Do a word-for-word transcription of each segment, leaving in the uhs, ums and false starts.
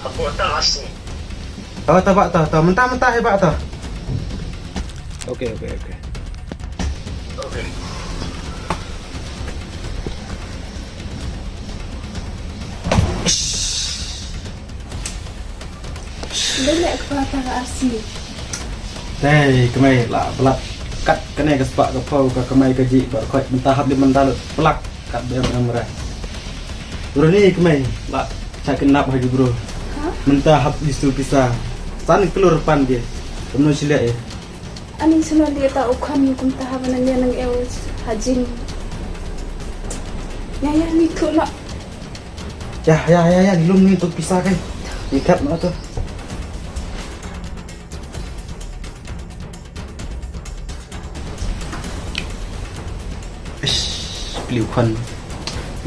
Hapoh ta last ni. To, to, bah, to, to. Mynta, mynta, eh, bah, to. Okay, okay, okay. Okay. Bele ka ta ka arsi. Dei, kmai, la, blat. Kat kane ka spah ka phew ka kmai ka jih, ba khoi mynta hap di mynta lut plak. Kat biang biang mrai. Bro ni kmai, la, cha kidnap ha ki bro. Ha? Mynta hap di su pisa. San klur pan ki. Kumno sila eh. Ani sila dia ta u khan kumta ha ba nan dia nang eu ha jing. Ya, ya, ni tu la. Ya, ya, ya, ya, lum ni tu pisa kai. Ikat ma tu. Ish, pliu khan.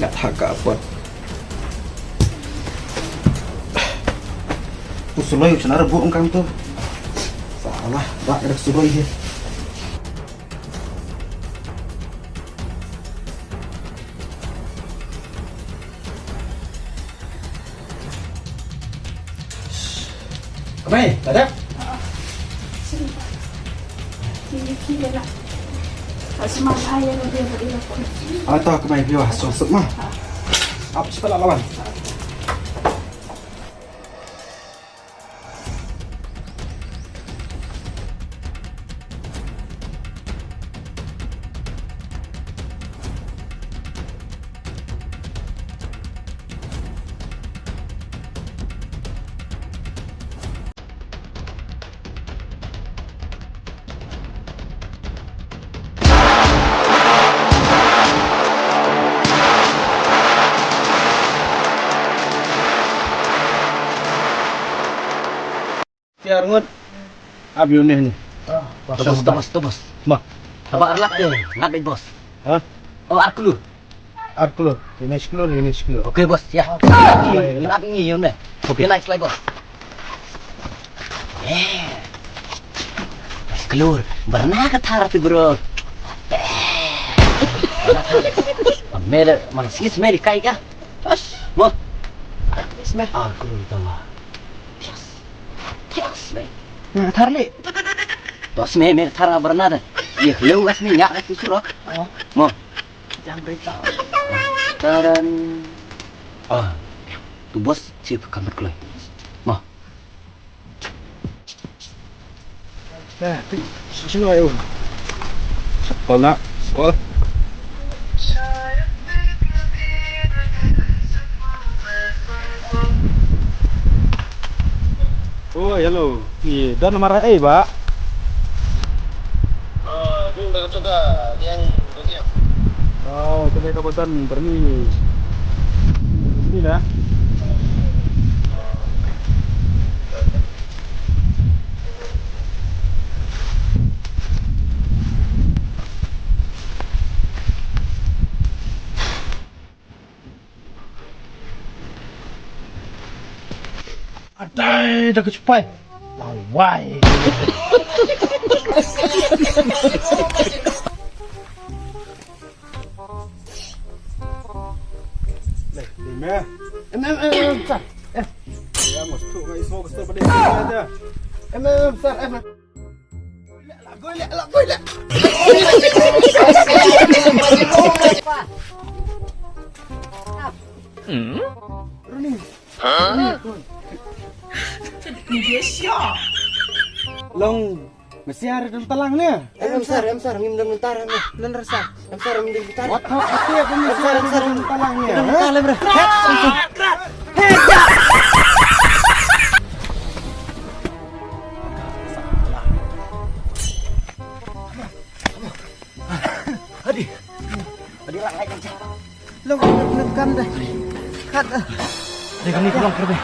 Ngat ha ka apot. U suloi u chana rebu ong kang tu. Salah, ba ada suloi dia. Kmai, ada? Ah, ta kmai, biwa, so suk ma. Ap, cepat lawan. Tiar ngut. Abi unih ni. Ah, to bos, to bos, to bos. Ma. Haba arlak de, ngat bos. Ha? Oh, arklur. Arklur, ini seklur, ini seklur. Okay bos, ya. Ah, ini, ini, ini, ini. Okay, nice, like, bos. Eh. Klur, barna ka thar tu, bro. Mere, mana sih smell kai ka? Bos. Mo. Smell. Arklur tama. Yes. Yes, man. Nah, thar le. Bos, me, me thar barna da. Ye, leu gas ni nyak tu suro. Oh. Mo. Jang berita. Taran. Ah, tu bos, sip kamar kloi. Mo. Nah, tu, sino ayo. Call nak, call. Oh, hello. Ni don marah eh, ba. Oh, tu dah tu dah yang tu dia. Oh, tu dia kawasan Berni. Ni dah. Adai da ka chupai. Lawai. Leh, leh me. Em, em, em, em, sir. Em. Ya, mos tu ngai semua kesel pada dia. Em, em, em, sir, em. Leh, leh, goi, leh, leh, goi, leh. Hmm? Runi. Hah? Ni dia siap. Long. Mesti ada dalam talang ni. Em, em, sir, em, sir, ngim dam tar em. Len rasa. Em, sir, ngim dam tar. What the fuck, apa pun mesti ada dalam talang ni. Em, sir, em, sir. Em, sir. Adi. Adi, lang, lang, lang. Long, long, long, kam deh. Kat, ah. Dei kane ka long kyrbe.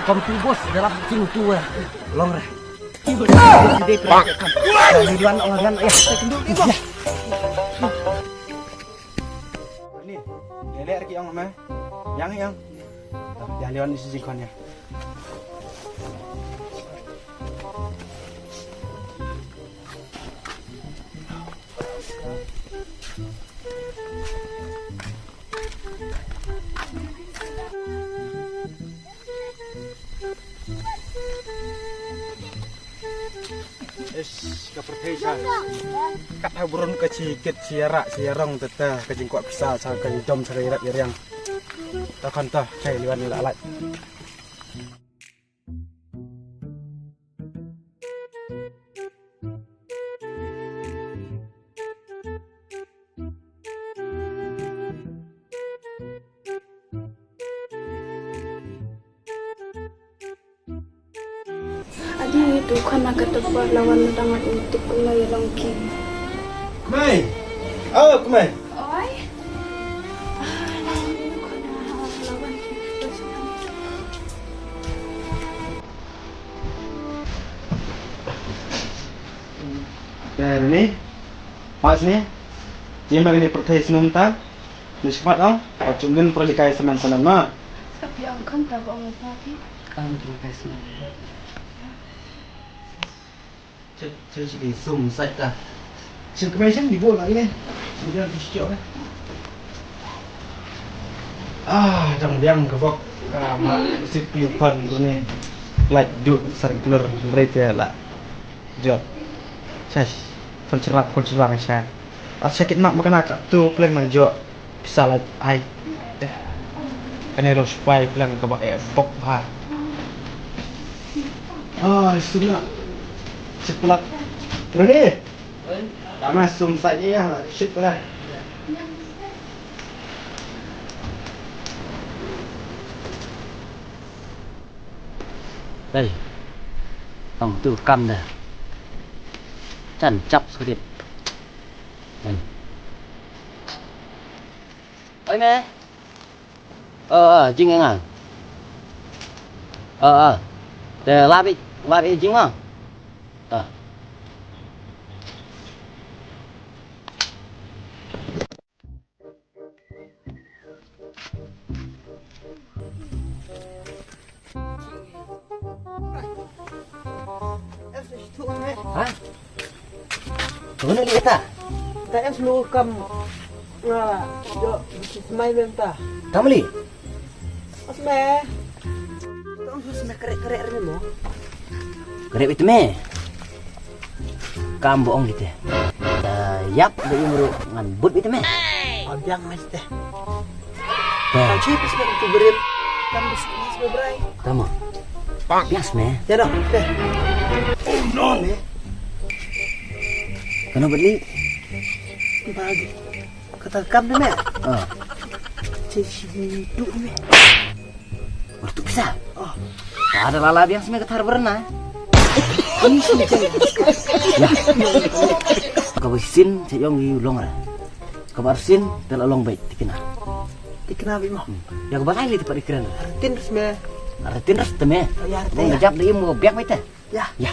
Kam tu bos, dalam sing tu, eh. Long re. Dei kyrbe kam. Dei duan, long, long, ya. Ni, dia lihat ki ong me. Yang, yang. Ya, liwan ni si jingkon ya. Ish, ka pyrthei sha. Kat ha burom ka shi kit shi ïarah shi ïarong tata ka jingkwah pisa sha ka jingdom sha ka ïarap ïariang. Ta khun ta, kai liwan ni la lait. Adi, tu khana ka tapa lawan dang atu tu kula ya long ki. Kmai. Oh, kmai. Oi. Ni, pas ni. Ni ma ni pyrthei snum ta. Ni spat ong, o chungin pro likai semen semen ma. Tapi ang kan tak ong apa ki. Kan pro likai semen. Cek cek sum sai ta. Cek kemai cek di bola ini. Sudah di sejak eh. Ah, dang biang ka bok. Ka ma sit pi pan tu ni. Light duk sar keluar mereka lah. Jot. Sas. Pun cerah pun cerah sas. As sakit mak makan akak tu peleng nang jot. Pisa la ai. Kane ruh shupai plang kaba eh bok bha. Ai, sum na. Seplak. Ready? Tama sum saja ya, shit lah. Dei. Tong tu kam dah. Chan chap sudip. Dei. Oi me. Ơ, ơ, jing nga. Ơ, ơ. Te lap i, lap i jing ma. Ơ. Ha? Kau ni lihat tak? Tak em selu kam nga jo bisi smai mem ta. Kam li? Asme. Tong sus me kerek kerek ni mo. Kerek itu me. Kam bohong gitu. Yap, da imru ngan but itu me. Abang mas teh. Tong. Kan chip is kan tu berim. Kan bis is me brai. Tama. Bias me. Ya dong. Teh. Oh no. Kena beli. Bagi. Kata kam ni me. Ah. Cek sini tu me. Waktu bisa. Oh. Ada lala biang seme ketar berna. Ini sini cek. Ya. Kau sin cek yong i long ra. Kau sin tel long baik tikina. Tikina bi mo. Ya kau balai li tempat ikan. Artin seme. Artin ras teme. Ya artin. Kau ngejap dei mo biak baik teh. Ya. Ya.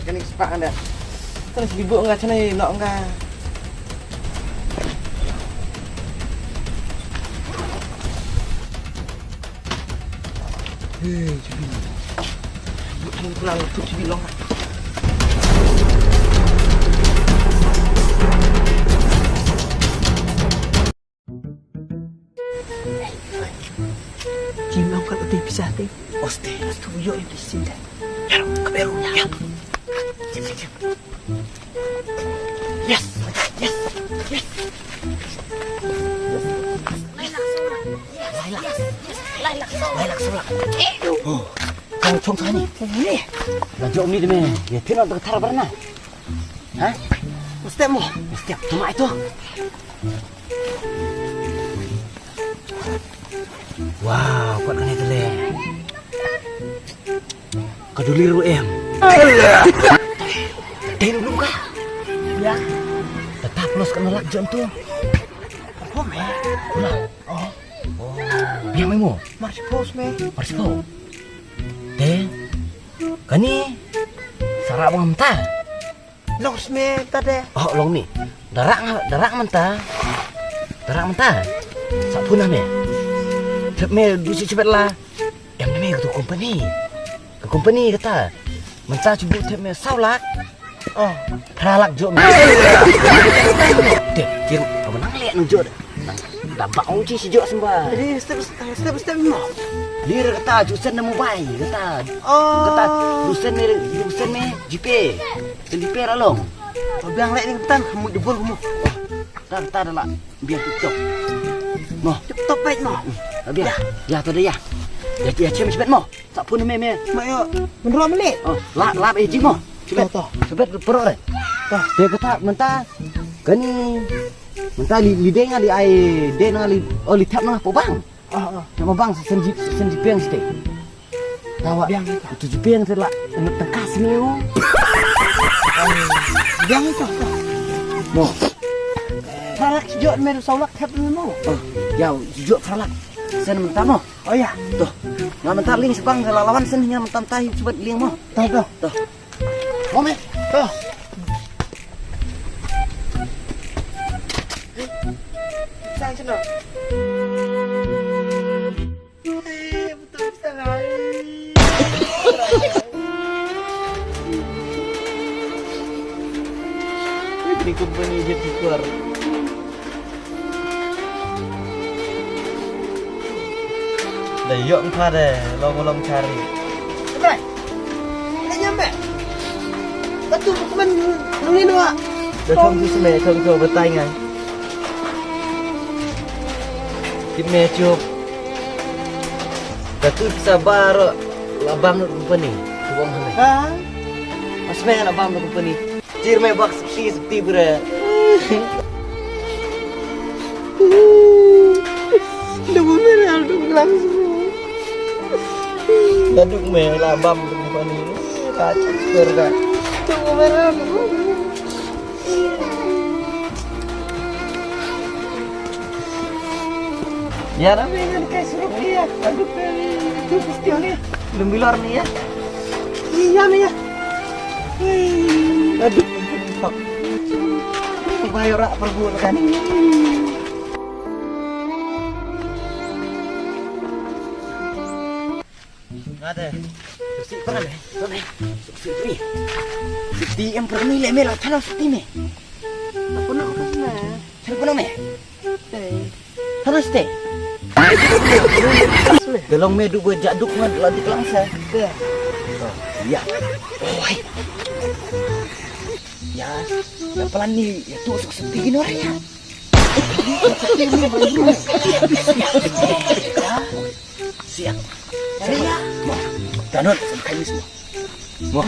Kani sepak anda. Terus ibu enggak sana nok enggak. Hei, cebi. Buat ni pulang tu cebi long. Cebi long kat utai pisah teh. Oste, tu yo yang di sini. Ya, ke beru ya. Cebi, cebi. Yes! Yes! Yes! Lailak sebelah. Lailak. Lailak sebelah. Oh, kau cong sani. Ini. Laju ni demi. Ya, tino tak tar pernah. Ha? Mesti mo. Mesti cuma itu. Wow, kuat kan itu le. Ka duli ruh em. Dei ruh ka. Ya. Tetap los ka nalak jon tu. Apa me? Pula. Oh. Oh. Biang mai mo. Marsi pos me. Marsi pos. Te. Kani. Sarap bang ta. Long sme ta de. Oh, long ni. Darak nga, darak mynta. Darak mynta. Sa puna me. Thep me du si chibet la. Em me ka tu company. Ka company kata. Mynta shu buh thep me saw lak. Oh, phra lak jooh me. Te, kir, ka ba nang leh nang jooh de. Nang, da ba ong chi shi jooh symbai. Jadi, step, step, step mo. Ni re kata, jooh send na mobile, kata. Oh. Kata, jooh send me, jooh send me, GPay. Send GPay la long. Ba biang leh ni kata, kamu jebol kamu. Kata, kata da la, biang TikTok. Mo. TikTok baik mo. Hmm, biang. Ya. Ya, tu dah ya. Ya, ya, chem sebet mo. Sa phone me me. Ma yo. Menrua meli. Oh, la la e ji mo. Toh, toh. Sebet pro re. Toh. Te kata mynta kani mynta li li deng li ai deng li oh li thap na po bang. Ah, ah. Thap bang sen ji sen ji peng ste. Tawa. Biang ni. Tu ji peng ste la. Enu tangkas ni u. Biang ni toh, toh. Mo. Phra lak jooh me saw lak thap ni mo. Oh, ya, jooh phra lak. Sen mynta mo. Oh ya. Toh. Nga mynta link sa bang la lawan sen nga mynta tai subat link mo. Toh, toh. Toh. Mo me. Toh. Sang chino. Eh, betul sangat. Ini company je tukar. Da yok engkha de, long long cari. Bye. Dah nyampe. Batu bukan nungin wa. Da thong tu seme, thong tu betai ngai. Kit me chup. Da tu sabar la bam company. Tubong hane. Ha? Mas me la bam company. Tir me bak sakti sakti pura. Duk me al duk lang. Duk me la bam duk pani. Ka chur ka. Duk me al. Ya, na me ngan kai suruh ni ya. Aduh, tu pasti ni. Lum bilor ni ya. Iya ni ya. Aduh. Bayar rak perbuatan. Ada. Susi pernah ni. Pernah. Susi ni. Susi yang pernah ni le me la chana susi me. Apa nak kau sana? Sana pernah me. Terus te. Ka long me duk ba ja duk ngan la duk lang sa. Te. Oh, ya. Oh, hai. Ya. Pelan ni, ya tu sok sepi gini orang ya. Sepi ni baru. Siap. Siap. Mo. Tanut, kai mis mo. Mo.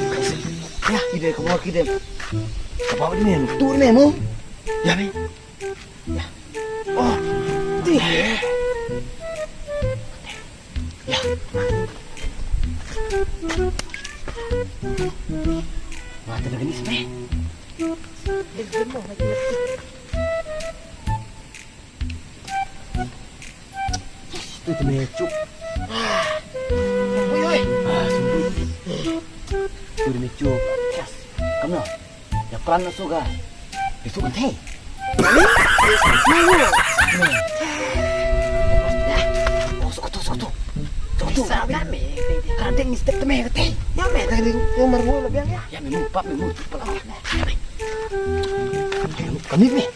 Kai mis. Ya, ide ke bawah kide. Ke bawah ni, tu ni mo. Ya ni. Ya. Oh. Ti. Ya. Mata lagi ni sini. Tu tu me chup. Oi oi. Ah, sungguh. Tu me chup. Yes. Kamu. Ya plan na suga. Itu kan teh. Oh, sok tu, sok tu. Sok tu. Sa kami. Kadang ni step teme kete. Ya me tadi yang marwo lebih ya. Ya me mu pap me mu. Kami me.